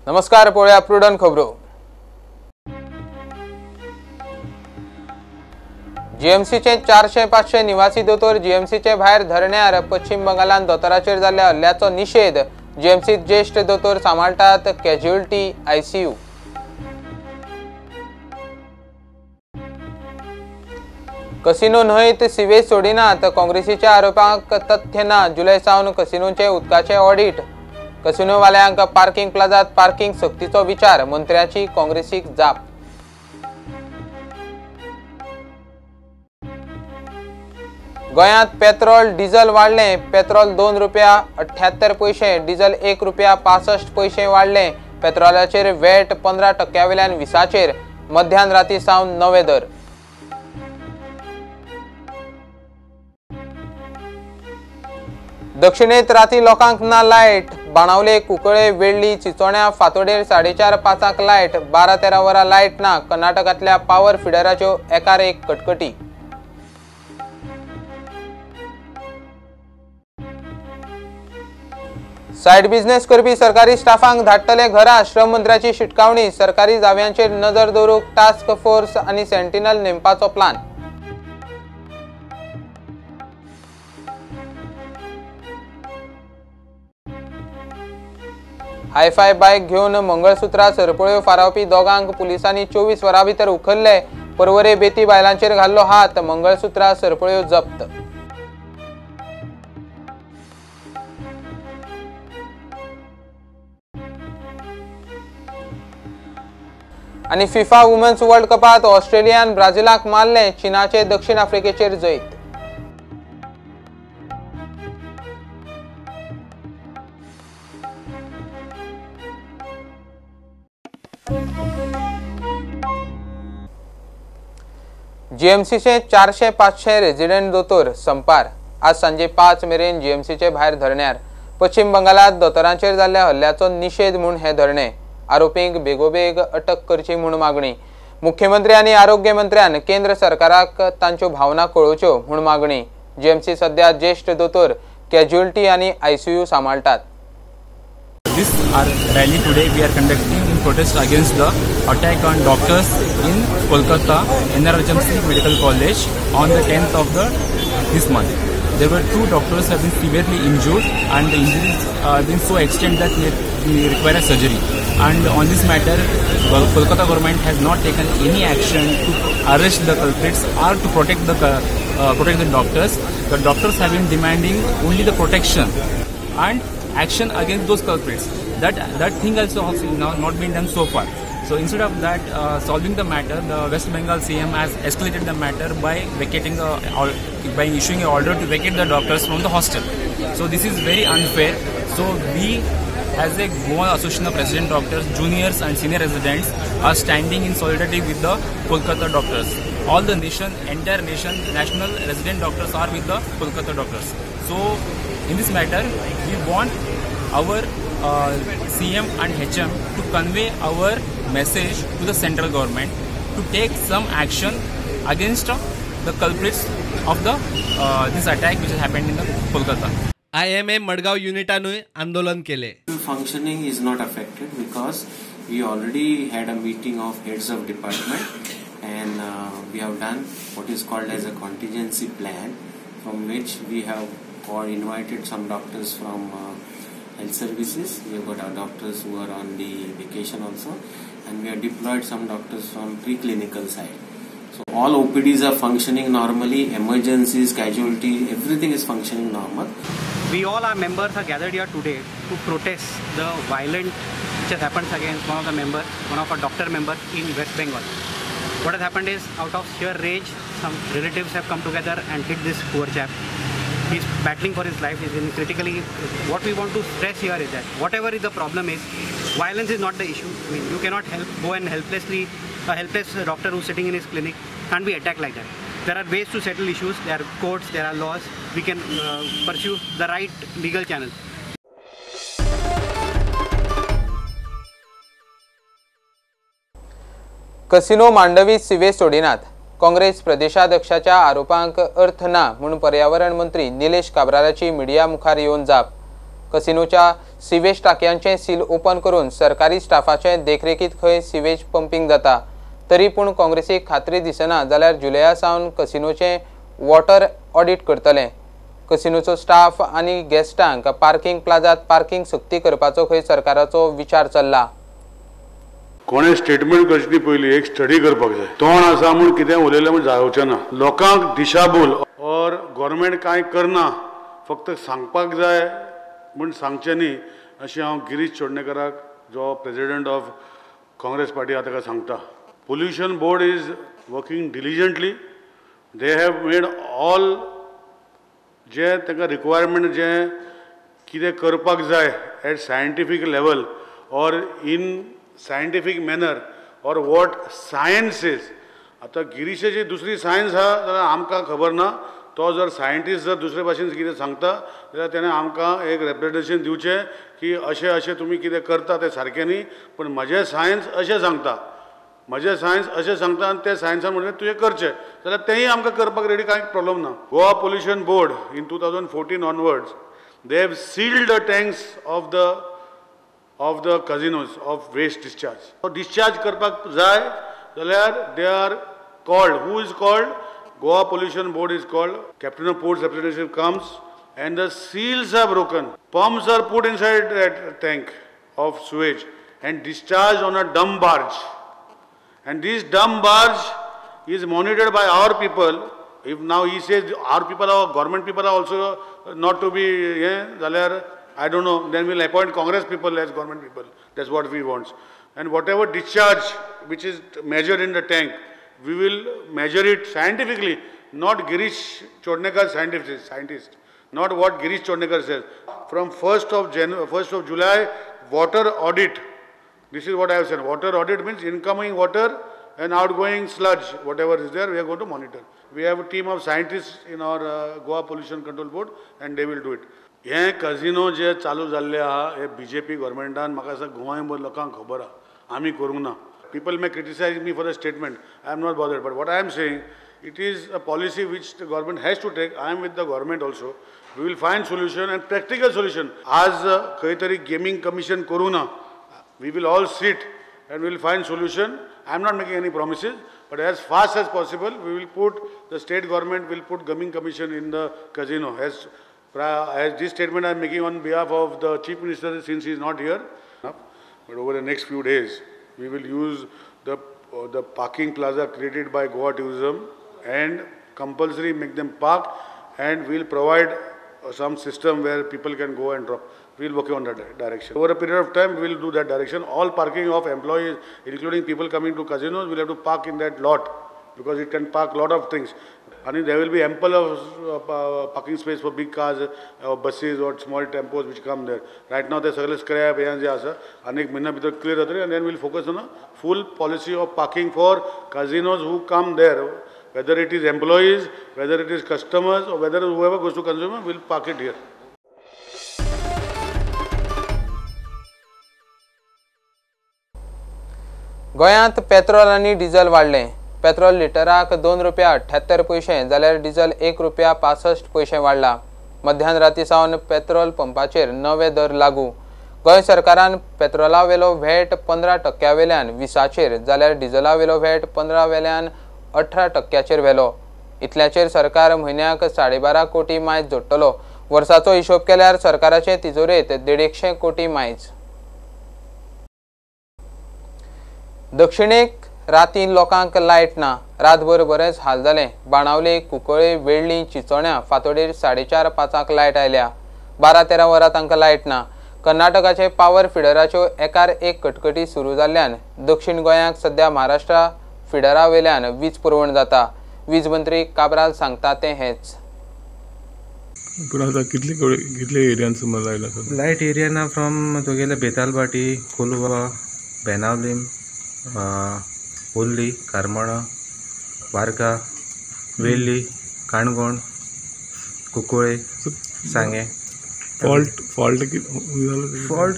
नमस्कार, पळोवया प्रुडंट खबरो. जीएमसीचे 400-500 निवासी दोतोर जीएमसीचे भायर धरण्यार. पश्चिम बंगालान दोतोराचेर जाल्ल्या हल्ल्याचो निशेध. जीएमसीत ज्येष्ठ दोतोर सांबाळटात कॅज्युअल्टी आयसीयू. कसिनो न्हंयत सिवेज सोडिनात, काँग्रेसीच्या आरोपांक तथ्य ना. जुलय सावन कसिनोचे उदकाचे ऑडिट. कसिनोवाल्यांक पार्किंग प्लाझात पार्किंग सक्तीचो विचार. मंत्र्याची काँग्रेसीक जाप. गोंयांत पेट्रोल डिझल वाडलें. पेट्रोल 2 रुपया 78 पयशे, डिझल 1 रुपया 65 पयशे वाडलें. पेट्रोलाचेर वेट 15% वयल्यान 20चेर. मध्यान राती सावन नवे दर. दक्षिणेत राती लोकांक ना लायट. बाणावले, कुंकळे, वेळ्ळी, चिचोण्या, फातोडेर 4:30-5 लायट. 12-13 वरां लायट ना. कर्नाटकांतल्या पावर फिडराच्यो एकार एक कटकटी. सायड बिझनेस करपी सरकारी स्टाफांक धाडटले घरा. श्रम मंत्र्याची शिटकावणी. सरकारी जाव्यांचेर नजर दवरूंक टास्क फोर्स आनी सेंटिनल नेमपाचो प्लान. हायफाय बायक घेवन मंगळसुत्रा सरपळ्यो फारावपी दोगांक पुलिसांनी 24 वरां भितर उखल्ले. परवरे बेती बायलांचेर घाल्लो हात. मंगळसुत्रा सरपळ्यो जप्त. आनी फिफा वुमन्स वर्ल्ड कपात ऑस्ट्रेलियान ब्राझिलाक मारलें. चीनाचे दक्षिण आफ्रिकेचेर जैत. जीएमसीचे 400-500 रेजिडेंट दोतोर संपार. आज सांजे 5 मेरेन जीएमसीचे भायर धरण्यार. पश्चिम बंगालात दोतोरांचेर जाल्ल्या हल्ल्याचो निशेध म्हूण हे धरणे. आरोपींक बेगोबेग अटक करची म्हूण मागणी. मुख्यमंत्री आनी आरोग्य मंत्र्यान केंद्र सरकाराक तांच्यो भावना कळोवच्यो म्हूण मागणी. जीएमसी सध्या ज्येष्ठ दोतोर कॅज्युअल्टी आनी ICU सांबाळटात. This our rally today we are conducting in protest against the attack on doctors in Kolkata NRHMC Medical College on the 10th of this month. There were 2 doctors have been severely injured and the injuries have been so extent that they require a surgery. And on this matter, Kolkata government has not taken any action to arrest the culprits or to protect the doctors. The doctors have been demanding only the protection and action against those culprits. That thing also not been done so far. So instead of that, solving the matter, the West Bengal CM has escalated the matter by vacating by issuing an order to vacate the doctors from the hostel. So this is very unfair. So we, as a Goa Association of Resident Doctors, juniors and senior residents, are standing in solidarity with the Kolkata doctors. All the nation, entire nation, national resident doctors are with the Kolkata doctors. So in this matter, we want our CM and HM to convey our message to the central government to take some action against the culprits of the this attack which has happened in the Kolkata. IMA Madgaon युनिटानूय आंदोलन केले. Functioning is not affected because we already had a meeting of heads of department and we have done what is called as a contingency plan, from which we have invited some doctors from health services. We have got our doctors who are on the vacation also, and we have deployed some doctors from preclinical side. So all OPDs are functioning normally, emergencies, casualty, everything is functioning normal. We all our members are gathered here today to protest the violence which has happened against one of the members, one of our doctor members in West Bengal. What has happened is, out of sheer rage, some relatives have come together and hit this poor chap. He's battling for his life, he's in critically. What we want to stress here is that whatever is the problem is, violence is not the issue. I mean, you cannot go and helplessly, a helpless doctor who's sitting in his clinic can't be attacked like that. There are ways to settle issues, there are courts, there are laws. We can pursue the right legal channel. Casino Mandovi sewage सोडिनात. काँग्रेस प्रदेशाध्यक्षाच्या आरोपांक अर्थ ना म्हूण पर्यावरण मंत्री Nilesh काब्रालाची media मुखार येवन जाप. कसिनोच्या sewage टाकयांचें seal open करून सरकारी स्टाफाचे देखरेखीत खंय सिवेज पंपींग जाता. तरी पूण काँग्रेसीक खात्री दिसना जाल्यार जुलया सावन कसिनोचें वॉटर ऑडिट करतले. कसिनोचो स्टाफ आनी गेस्टांक पार्किंग प्लाझात पार्किंग सक्ती करपाचो खंय सरकाराचो विचार चल्ला. कोणें स्टेटमेंट करचे न्ही, पयलीं एक स्टडी करपाक जाय. तोंड आसा म्हूण कितें उलयलें म्हूण जावचें ना. लोकांक दिशाभूल और गव्हर्मेंट कांय करना, फक्त सांगपाक जाय म्हूण सांगचें न्ही अशें हांव गिरीश चोडणेकराक, जो प्रेजिडेंट ऑफ काँग्रेस पार्टी आहा, ताका सांगता. Pollution board is working diligently. They have made all जे तांकां रिक्वायरमेंट जें कितें करपाक जाय at scientific level or in scientific manner or what science is. आतां गिरीशाची दुसरी सायन्स आहा जाल्यार आमकां खबर ना. तो जर सायंटिस्ट जर दुसरे भाशेन कितें सांगता जाल्यार तेणें आमकां एक रेप्रेजेंटेशन दिवचें की अशें अशें तुमी कितें करता तें सारकें न्ही, पूण म्हजें सायन्स अशें सांगता, म्हजें सायन्स अशें सांगता आनी तें सायन्सान म्हणलें तुवें करचें जाल्यार तेंय आमकां करपाक रेडी, कांय प्रॉब्लम ना. Goa pollution board in 2014 onwards they have sealed the tanks of the casinos of waste discharge. Discharge करपाक जाय जाल्यार they are called. Who is called? Goa pollution board is called. Captain of ports representative comes and the seals are broken. Pumps are put inside that tank of sewage and discharge on a dump barge. And this dump barge is monitored by our people. If now he says our people, our government people are also not to be, yeah, I don't know, then we'll appoint Congress people as government people. That's what we want. And whatever discharge which is measured in the tank, we will measure it scientifically, not Girish Chodnekar scientist, not what Girish Chodnekar says. From 1st of July, water audit. This is what I have said. Water audit means incoming water and outgoing sludge, whatever is there, we are going to monitor. We have a team of scientists in our Goa Pollution Control Board and they will do it. हे casino जे चालू जाल्ले आहा हे BJP गव्हर्मेंटान म्हाका दिसता गोंयभर लोकांक खबर आहा, आमी करूंक ना. People may criticise me for a statement, I am not bothered, but what I am saying, it is a policy which the government has to take. I am with the government also. We will find solution and practical solution. आज खंय तरी gaming commission करूं ना, we will all sit and we will find solution. I am not making any promises, but as fast as possible we will put, the state government will put gaming commission in the casino. As this statement I am making on behalf of the Chief Minister since he is not here. But over the next few days, we will use the parking plaza created by Goa Tourism and compulsory make them park, and we will provide some system where people can go and drop. We will work on that direction. Over a period of time, we will do that direction. All parking of employees, including people coming to casinos, will have to park in that lot because it can park lot of things. And there will be ample of parking space for big cars or buses or small tempos which come there. Right now, the सगळे scrap हे जे आसा आनी एक म्हयन्या भितर clear जातले, and then we will focus on a full policy of parking for casinos who come there, whether it is employees, whether it is customers, or whether whoever goes to consumer will park it here. गोंयांत petrol आनी diesel वाडलें. Petrol लिटराक 2 रुपया 78 पयशे जाल्यार diesel 1 रुपया 65 पयशे वाडला. मध्यान राती सावन पेट्रोल पंपाचेर नवे दर लागू. गोंय सरकारान पेट्रोला वेलो व्हॅट 15% वेल्यान 20चेर जाल्यार डिझला वेलो व्हॅट 15 वेल्यान 18% व्हेलो. इतल्याचेर सरकार म्हयन्याक 12.5 कोटी मायज जोडटलो. वर्साचो हिशोब केल्यार सरकाराचे तिजोरेंत 150 कोटी मायज. दक्षिणेक रातीन लोकांक लायट ना. रातभर बरेंच हाल जालें. बाणावले, कुंकळे, वेळ्ळी, चिचोण्या फांतोडेर 4:30-5 लायट आयल्या. 12-13 वरां तांकां लायट ना. कर्नाटकाचे पावर फिडराच्यो एकार एक कटकटी सुरू जाल्ल्यान दक्षिण गोंयाक सध्या महाराष्ट्रा फिडरा वेल्यान वीज पुरवण जाता. वीज मंत्री काब्राल सांगता तें हेंच. पूण आतां कितले एरियान सुमार लायट आसा? लायट एरिया ना फ्रॉम तुगेले बेतालभाटी, कोलवा, बेनावलीम, ओल्ली, करमणा, वार्का, वेल्ली, काणकोण, कुंकळे, सांगें. फॉल्ट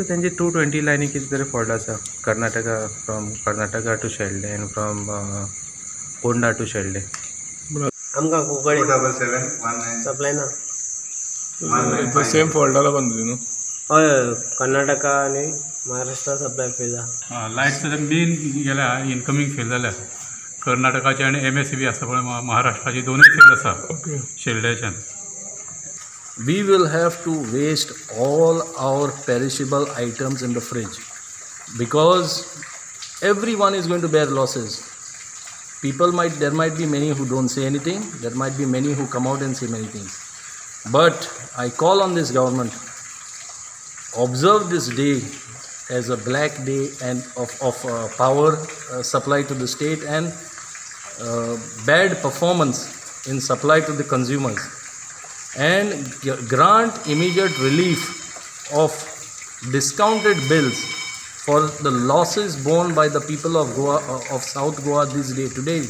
तेंचे 220 लायनी कितें तरी फॉल्ट आसा. Karnataka, from Karnataka to Shelde and from Ponda to Shelde. आमकां कुंकळे सप्लाय ना. सेम फॉल्ट जाला बंद न्हू? हय हय, कर्नाटका आनी महाराष्ट्रा सप्लाय फेल जाता. लायट सद्या मेन गेल्या इनकमींग फेल जाल्या. कर्नाटकाचे आनी एमएससीबी आसा पळय, महाराष्ट्राची दोनूय फेल आसा शेल्ड्याच्यान. We will have to waste all our perishable items in the fridge because everyone is going to bear losses. People might, there might be many who don't say anything, there might be many who come out and say many things. But I call on this government, observe this day as a black day and of power supply to the state and bad performance in supply to the consumers, and grant immediate relief of discounted bills for the losses borne by the people of Goa, of South Goa this day today.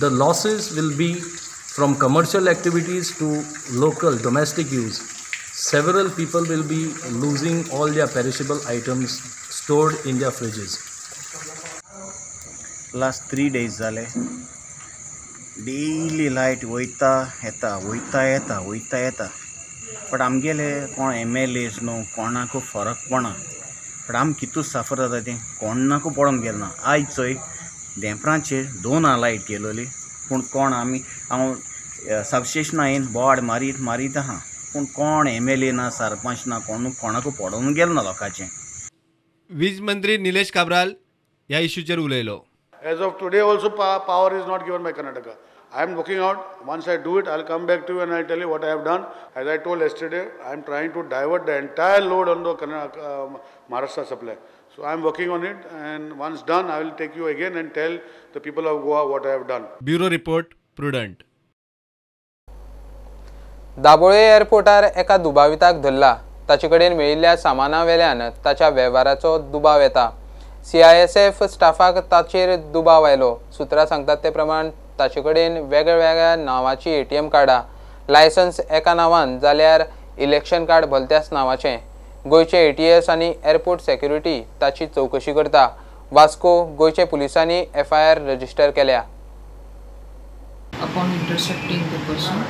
The losses will be from commercial activities to local domestic use. Several people will be losing all their perishable items stored in their fridges. Last 3 days जाले daily light वयता येता वयता येता वयता येता, but आमगेले कोण MLAs न्हू, कोणाकू फरक पडना. बट आम कितू साफर जाता तें कोणाकू पडोंक गेलें ना. आयज चोय धेंपरांचेर 2 लायट गेलोली, पूण कोण आमी हांव सबस्टेशना येवन बोवाळ मारीत मारीत आहा, पूण कोण एमएलए ना, सरपंच ना, कोण कोणाकू पडोवन गेलो ना लोकांचें. वीज मंत्री निलेश काब्राल ह्या इश्यूचेर उलयलो. As of today also power is not given by Karnataka. I am working out. Once I do it, I will come back to you and I will tell you what I have done. As I told yesterday, I am trying to divert the entire load on the Maharashtra supply. So I am working on it, and once done, I will take you again and tell the people of Goa what I have done. Bureau Report, Prudent. Dabolim एअरपोर्टार एका दुबाविताक धरला. ताचे कडेन मेळिल्ल्या सामाना वेल्यान ताच्या वेव्हाराचो दुबाव येता. सीआयएसएफ स्टाफाक ताचेर दुबाव आयलो. सुत्रां सांगतात ते प्रमाण ताचे कडेन वेगळ्यावेगळ्या नांवाची एटीएम कार्डां, लायसन्स एका नांवान जाल्यार इलेक्शन कार्ड भलत्याच नांवाचें. गोंयचे एटीएस आनी एअरपोर्ट सेक्युरिटी ताची चवकशी करता. वास्को गोंयचे पुलिसांनी एफआयआर रजिस्टर केल्या. Upon intercepting the person,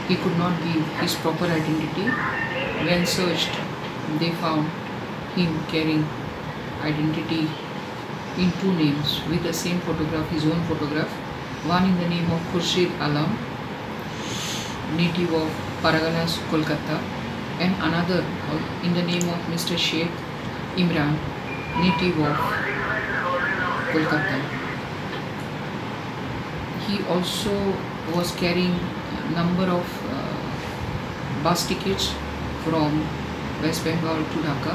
he could not give his proper identity. When searched, they found him carrying identity in 2 names with the same photograph, his own photograph, one in the name of Khurshid Alam, native of Paraganas, Kolkata, and another in the name of Mr. Sheikh Imran, native of Kolkata. He also was carrying a number of bus tickets from West Bengal to Dhaka.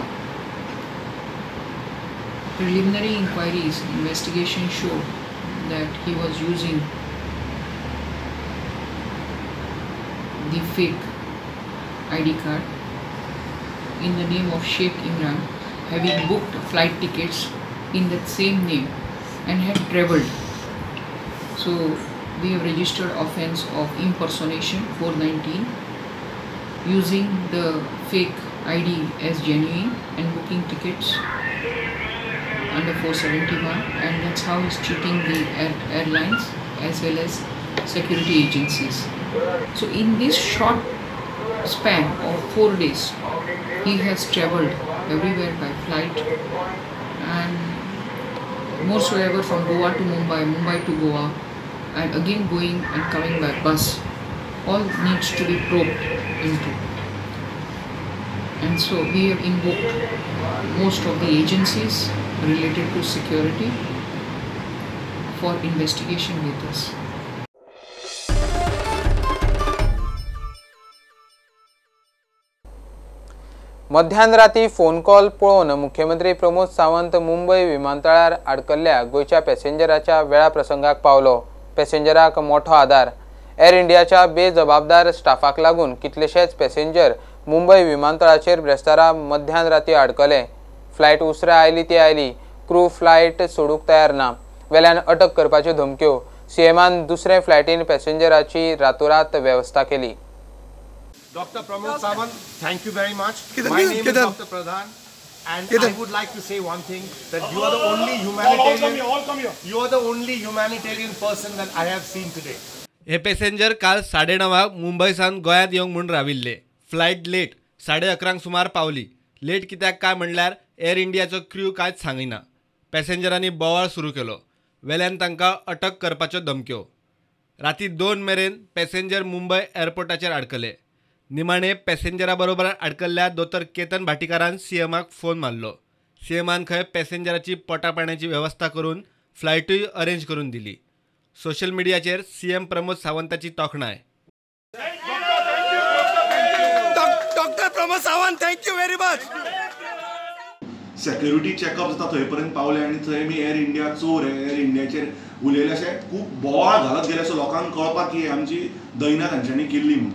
Preliminary inquiries, investigation showed that he was using the fake ID card in the name of Sheikh Imran, having booked flight tickets in that same name and had travelled. So we have registered offence of impersonation 419, using the fake ID as genuine and booking tickets under 471, and that's how he's cheating the airlines as well as security agencies. So in this short span of 4 days, he has travelled everywhere by flight, and more so ever from Goa to Mumbai, Mumbai to Goa, and again going and coming by bus. All needs to be probed into. And so we have invoked most of the agencies related to security for investigation with us. मध्यान राती phone call पळोवन मुख्यमंत्री प्रमोद सावंत मुंबय विमानतळार आडकल्ल्या गोंयच्या पॅसेंजराच्या वेळा प्रसंगाक पावलो. पॅसेंजराक मोठो आदार. एअर इंडियाच्या बेजबाबदार स्टाफाक लागून कितलेशेच पॅसेंजर मुंबय विमानतळाचेर ब्रेस्तारा मध्यान राती आडकले. फ्लायट उसरां आयली ती आयली, क्रू फ्लायट सोडूंक तयार ना. वेल्यान अटक करपाच्यो धमक्यो. सीएमान दुसरे फ्लायटीन पॅसेंजराची रातोरात वेवस्था केली. Dr. Pramod Sawant, thank you very much. My name is Dr. Pradhan, and I would like to say one thing, that you are the only humanitarian. You are the only humanitarian person that I have seen today. हे passenger काल 9:30 मुंबय सावन गोंयांत येवंक म्हूण राविल्ले. Flight late, 11:30 सुमार पावली. Late कित्याक काय म्हणल्यार एअर इंडियाचो क्रू कांयच सांगिना. पॅसेंजरांनी बोवाळ सुरू केलो. वेल्यान तांकां अटक करपाच्यो धमक्यो. राती 2 मेरेन पॅसेंजर मुंबय एअरपोर्टाचेर आडकले. निमाणे पॅसेंजरा बरोबर आडकल्ल्या दोतोर केतन भाटीकारान सीएमाक फोन मारलो. सीएमान खंय पॅसेंजराची पोटापाण्याची वेवस्था करून फ्लायटूय अरेंज करून दिली. सोशल मिडियाचेर सीएम प्रमोद सावंताची तोखणाय. Doctor Pramod Sawant, thank you very much. Security checkup जाता थंय पर्यंत पावले आनी थंय मी एअर इंडिया चोर आहे, एअर इंडियाचेर उलयले अशें खूब बोवाळ घालत गेले. सो लोकांक कळपाक की आमची दैना तांच्यांनी केल्ली म्हूण.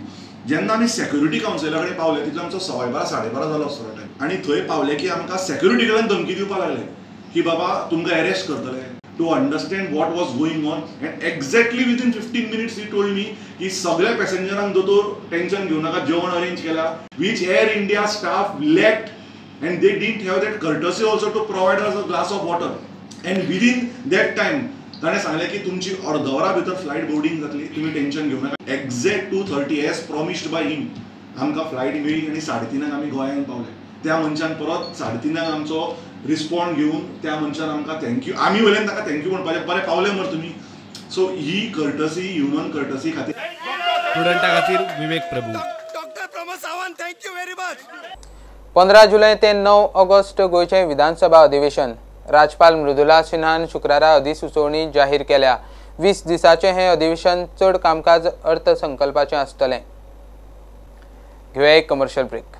जेन्ना आमी सेक्युरिटी कावन्सिला कडेन पावले तितलो आमचो 12:15 12:15 जालो आसतलो टायम. आनी थंय पावले की आमकां सेक्युरिटी कडल्यान धमकी दिवपाक लागले की बाबा तुमकां अरेस्ट करतले. To understand what was going on and exactly within 15 minutes he told me की सगळ्या पॅसेंजरांक दोतोर टेन्शन घेवं नाका, जेवण अरेंज केला, which Air India staff lacked and they didn't have that courtesy also to provide us a glass of water. And within that time ताणें सांगलें की तुमची अर्द वरा भितर फ्लायट बोर्डिंग जातली, तुमी टेन्शन घेवं नाका. Exact 2:30 as promised by him आमकां फ्लायट मेळ्ळी आनी 3:30 आमी गोंयांत पावले. त्या मनशान परत 3:30 आमचो रिस्पॉन्ड घेवन त्या मनशान आमकां thank you, आमी वयल्यान ताका thank you म्हणपाचें, बरें पावले मरे तुमी. सो ही कर्टसी, ह्युमन कर्टसी खातीर स्टुडंटा खातीर Vivek Prabhu. Doctor Pramod Sawant, thank you very much. 15 जुलय ते 9 ऑगस्ट गोंयचें विधानसभा अधिवेशन. राज्यपाल मृदुला सिन्हान शुक्रारा अधिसुचोवणी जाहीर केल्या. 20 दिसाचें हें अधिवेशन चड कामकाज अर्थसंकल्पाचें आसतलें. घेवया एक कमर्शियल ब्रेक.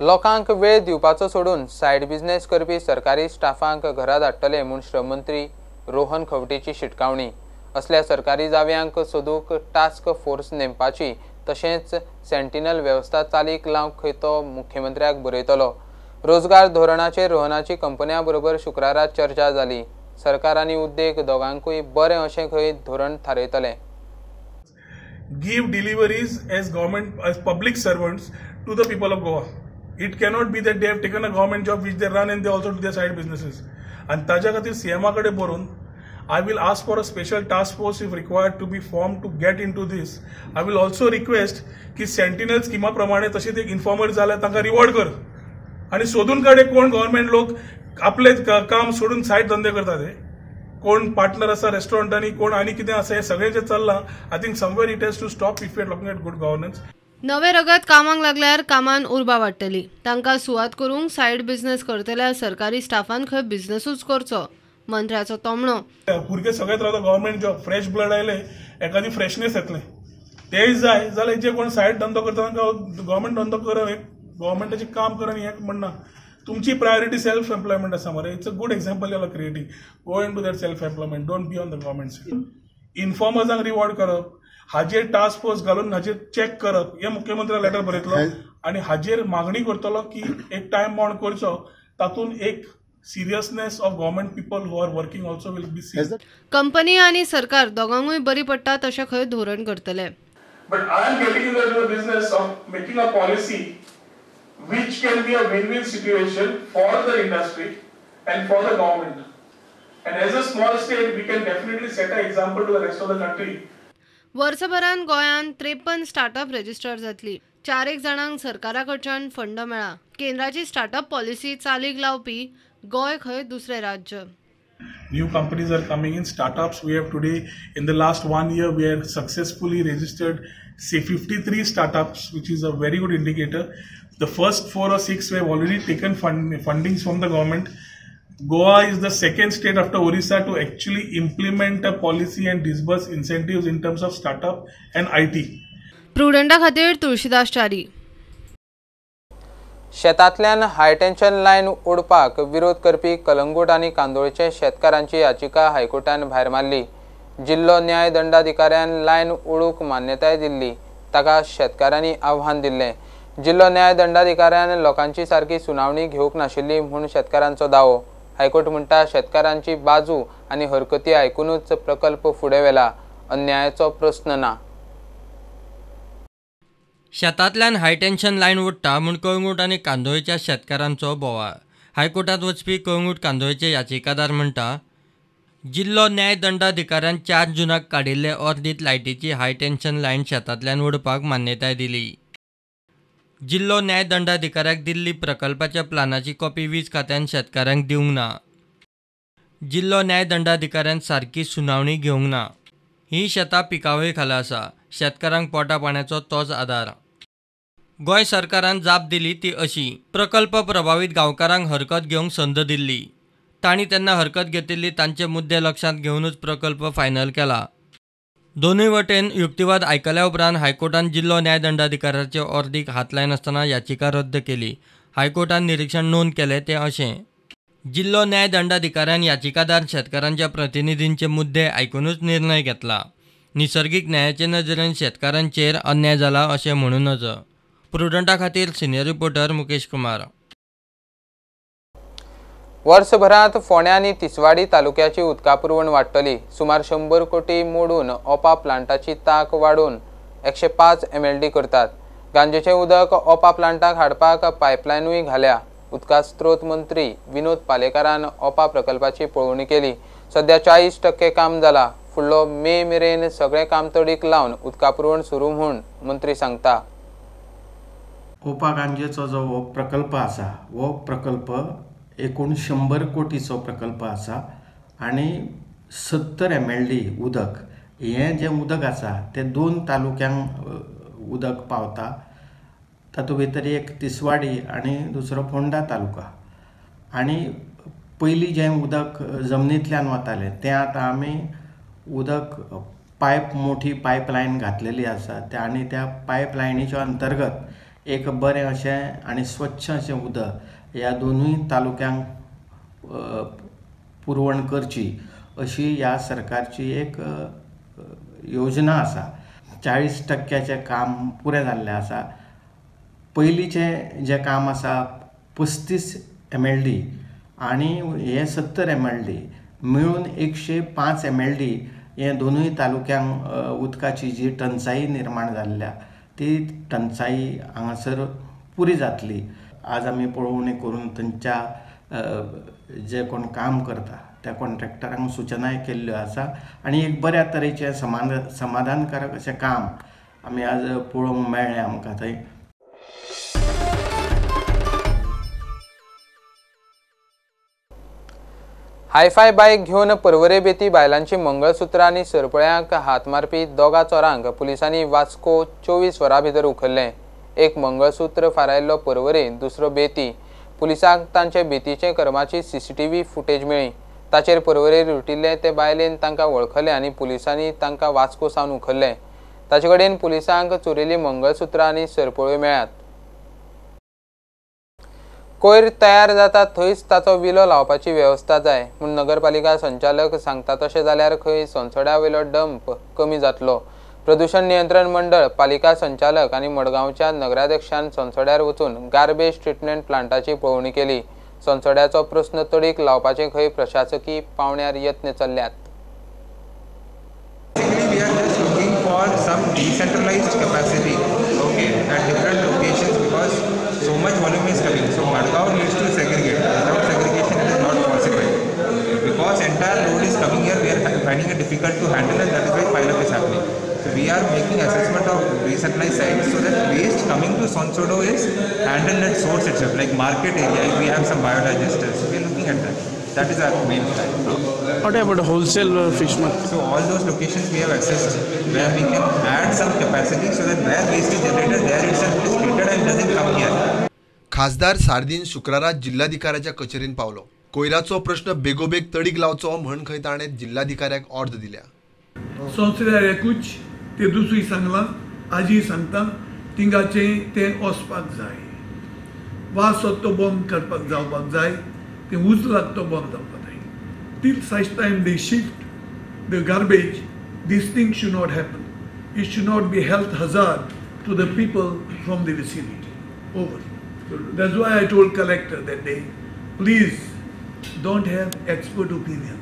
लोकांक वेळ दिवपाचो सोडून सायड बिझनेस करपी सरकारी स्टाफांक घरा धाडटले म्हूण श्रममंत्री रोहन खंवटेची शिटकावणी. असल्या सरकारी जाव्यांक सोदूंक टास्क फोर्स नेमपाची तशेंच सेंटिनल वेवस्था चालीक लावंक खंय तो मुख्यमंत्र्याक बरयतलो. रोजगार धोरणाचेर रोहनाची कंपन्यां बरोबर शुक्रारा चर्चा जाली. सरकार आनी उद्देग दोगांकूय बरें अशें खंय धोरण थारयतले. Give deliveries as government, as public servants to the people of Goa. It cannot be that they have taken a government job which they run and they also do their side businesses. And ताज्या खातीर सीएमा कडेन बरोवन I will ask for a special task force if required to be formed to get into this. I will also request की sentinel स्किमा प्रमाणे तशेंच एक informer जाल्यार तांकां रिवॉर्ड कर आनी सोदून काड कोण गव्हर्मेंट लोक आपले काम सोडून सायड धंदे करतात, ते कोण पार्टनर आसा रेस्टॉरंटांनी, कोण आनी कितें आसा, हें सगळें जें चल्लां I think somewhere it has to stop if you are looking at good governance. नवे रगत कामाक लागल्यार कामान उर्बा वाडटली. तांकां सुवात करूंक सायड बिझनेस करतल्या सरकारी स्टाफान खंय बिझनेसूच करचो, मंत्र्याचो तोमणो. भुरगे सगळेच रावता गव्हर्मेंट जॉब, फ्रेश ब्लड आयले एखादी फ्रेशनेस येतले तेय जाय जाल्यार जे कोण सायड धंदो करता तांकां गव्हर्मेंट धंदो कर, गव्हर्मेंटाचें काम कर हें म्हणना. तुमची प्रायोरिटी सेल्फ एम्प्लॉयमेंट आसा मरे. It's a good example you are creating. Go into that self employment, don't be on the government side. इन्फॉर्मर्सांक reward करप, हाजेर टास्क फोर्स घालून हाजेर चॅक करप, हे मुख्यमंत्र्याक लेटर बरयतलो आनी हाजेर मागणी करतलो की एक टायम बाउंड करचो, तातूंत एक seriousness of government people who are working also will be seen. Company आनी सरकार दोगांकूय बरी पडटा तशें खंय धोरण करतले. But I am getting into the business of making a policy which can be a win-win situation for the industry and for the government. And as a small state, we can definitely set an example to the rest of the country. वर्सभरान गोंयांत 53 startup register जातली. 4 जाणांक सरकारा कडच्यान fund मेळा. केंद्राची startup policy चालीक लावपी गोंय खंय दुसरें राज्य. New companies are coming in, startups. We have today, in the last 1 year, we have successfully registered, say, 53 startups, which is a very good indicator. The first 4 or 6 we have already taken fundings from the government. Goa is the second state after Orissa to actually implement a policy and disburse incentives in terms of startup and IT. प्रुडंटा खातीर तुळशीदास च्यारी. शेतांतल्यान हाय tension line ओडपाक विरोध करपी कलंगूट आनी कांदोळचे शेतकारांची याचिका हायकोर्टान भायर मारली. जिल्लो न्याय दंडाधिकाऱ्यान line ओडूंक मान्यताय दिल्ली, ताका शेतकारांनी आव्हान दिल्लें. जिल्लो न्याय दंडाधिकाऱ्यान लोकांची सारकी सुनावणी घेवंक नाशिल्ली म्हूण शेतकारांचो दावो. हायकोर्ट म्हणटा शेतकारांची बाजू आनी हरकती आयकुनूच प्रकल्प फुडें व्हेला, अन्यायाचो प्रस्न ना. शेतांतल्यान हायटेन्शन लायन ओडटा म्हूण कळंगूट आनी कांदोळच्या शेतकारांचो बोवाळ. हायकोर्टांत वचपी कळंगूट कांदोळचे याचिकादार म्हणटा जिल्लो न्याय दंडाधिकाऱ्यान 4 जूनाक काडिल्ले ऑर्दीत लायटीची हाय टेन्शन लायन शेतांतल्यान ओडपाक मान्यताय दिली. जिल्लो न्याय दंडाधिकाऱ्याक दिल्ली प्रकल्पाच्या प्लानाची कॉपी वीज खात्यान शेतकारांक दिवंक ना. जिल्लो न्याय दंडाधिकाऱ्यान सारकी सुनावणी घेवंक ना. ही शेतां पिकावळी खाला आसा. शेतकारांक पोटा पाण्याचो तोच आदार. गोंय सरकारान जाप दिली ती अशी: प्रकल्प प्रभावीत गांवकारांक हरकत घेवंक संद दिल्ली. तांणी तेन्ना हरकत घेतिल्ली. तांचे मुद्दे लक्षांत घेवनूच प्रकल्प फायनल केला. दोनूय वटेन युक्तिवाद आयकल्या उपरांत हायकोर्टान जिल्लो न्याय दंडाधिकाऱ्याचे ऑर्दीक हात लायनासतना याचिका रद्द केली. हायकोर्टान निरीक्षण नोंद केलें तें अशें: जिल्लो न्याय दंडाधिकाऱ्यान याचिकादार शेतकारांच्या प्रतिनिधींचे मुद्दे आयकुनूच निर्णय घेतला. निसर्गीक न्यायाचे नदरेन शेतकारांचेर अन्याय जाला अशें म्हणूं नजो. प्रुडंटा खातीर सिनियर रिपोर्टर मुकेश कुमार. वर्सभरांत फोंड्या आनी तिसवाडी तालुक्याची उदका पुरवण वाडटली. सुमार 100 कोटी मोडून ओपा प्लांटाची तांक वाडोवन 105 MLD करतात. गांजेचें उदक ओपा प्लांटाक हाडपाक पायपलायनूय घाल्या. उदका स्त्रोत मंत्री विनोद पालेकारान ओपा प्रकल्पाची पळोवणी केली. सध्या 40% काम जाला. फुडलो मे मेरेन सगळें काम तडीक लावन उदका पुरवण सुरू म्हूण मंत्री सांगता. ओपा गांजेचो जो हो प्रकल्प आसा, हो प्रकल्प एकूण 100 कोटीचो प्रकल्प आसा आनी 70 MLD उदक हें जें उदक आसा तें 2 तालुक्यांक उदक पावता. तातूंत भितर एक तिसवाडी आनी दुसरो फोंडा तालुका. आनी पयलीं जें उदक जमनींतल्यान वतालें तें आतां आमी उदक पायप मोठी पायपलायन घातलेली आसा त्या आनी त्या पायपलायनीच्या अंतर्गत एक बरें अशें आनी स्वच्छ अशें उदक ह्या दोनूय तालुक्यांक पुरवण करची अशी ह्या सरकारची एक योजना आसा. 40% काम पुरें जाल्लें आसा. पयलींचें जें काम आसा 35 MLD आनी हे 70 MLD मेळून 105 MLD हे दोनूय तालुक्यांक उदकाची जी टंचाई निर्माण जाल्ल्या ती टंचाई हांगासर पुरी जातली. आज आमी पळोवणी करून थंयच्या जे कोण काम करता त्या कॉन्ट्रॅक्टरांक सुचनाय केल्ल्यो आसा आनी एक बऱ्या तरेचें समाधानकारक अशें काम आमी आज पळोवंक मेळ्ळें आमकां थंय. हायफाय बायक घेवन पर्वरे बेती बायलांची मंगळसूत्रां आनी सरपळ्यांक हात मारपी दोगा चोरांक पुलिसांनी वास्को 24 वरां भितर उखल्लें. एक मंगळसूत्र फारायल्लो पर्वरे, दुसरो बेती. पुलिसांक तांचे बेतीचे कर्माची CCTV footage मेळ्ळी. ताचेर पर्वरे लुटिल्ले ते बायलेन तांकां वळखले आनी पुलिसांनी तांकां वास्को सावन उखल्ले. ताचे कडेन पुलिसांक चोरिल्ली मंगळसूत्रां आनी सरपळ्यो मेळ्ळ्यात. कोयर तयार जाता थंयच ताचो विलो लावपाची वेवस्था जाय म्हूण नगरपालिका संचालक सांगता. तशें जाल्यार खंय सोनसड्या वयलो डंप कमी जातलो. प्रदूषण नियंत्रण मंडळ, पालिका संचालक आनी मडगांवच्या नगराध्यक्षान सोनसड्यार वचून गार्बेज ट्रिटमेंट प्लांटाची पळोवणी केली. सोनसड्याचो प्रस्न तडीक लावपाचे खंय प्रशासकी पावंड्यार यत्न चल्ल्यात. So much volume is coming, so Madgaon needs to segregate. Without segregation it is not possible. Because entire load is coming here, we are finding it difficult to handle, and that is why pile up is happening. So we are making assessment of decentralized sites so that waste coming to Sonsodo is handled at source itself, like market area. If we have some biodigesters, we are looking at that. That is our main plan. What about wholesale fish market? So all those locations we have assessed where we can add some capacity so that where waste is generated there itself it is treated and doesn't come here. खासदार सार्दीन शुक्रारा जिल्हाधिकाऱ्याच्या कचेरीन पावलो. कोयराचो प्रश्न बेगोबेग तडीक लावचो म्हण खंय ताणें जिल्हाधिकाऱ्याक ऑर्द दिल्या. संवसाराकूच ते दुसरी सांगलां, आजी सांगता तिंगाचें तें वचपाक जाय, वास तो बंद करपाक जावपाक जाय, तें उजलाक तो बंद जावपाक जाय. Till such time they shift the garbage, this thing should not happen. It should not be health hazard to the people from the vicinity. Over. That's why I told collector that day, please don't have expert opinion.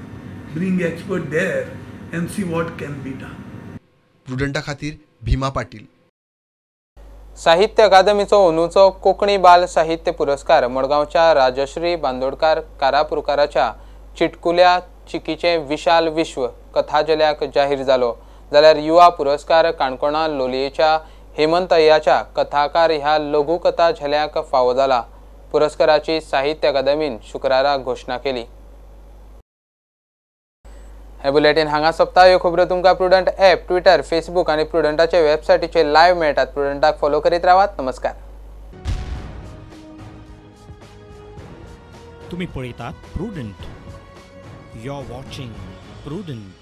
Bring expert there and see what can be done. प्रुडंटा खातीर भीमा पाटील. साहित्य अकादमीचो अंदूचो कोंकणी बाल साहित्य पुरस्कार मडगांवच्या राजश्री बांदोडकार कारापुरकाराच्या चिटकुल्या चिकीचें विशाल विश्व कथाझेल्याक जाहीर जालो, जाल्यार युवा पुरस्कार काणकोणा लोलयेच्या हेमंत अय्याच्या कथाकार ह्या लघुकथा झेल्याक फावो जाला. पुरस्काराची साहित्य अकादमीन शुक्रारा घोशणा केली. हे बुलेटीन हांगा सोंपता. ह्यो खबरो तुमकां प्रुडंट ॲप, ट्विटर, फेसबूक आनी प्रुडंटाचे वेबसायटीचेर लायव्ह मेळटात. प्रुडंटाक फॉलो करीत रावात. नमस्कार. तुम्ही पळयतात Prudent. You are watching Prudent.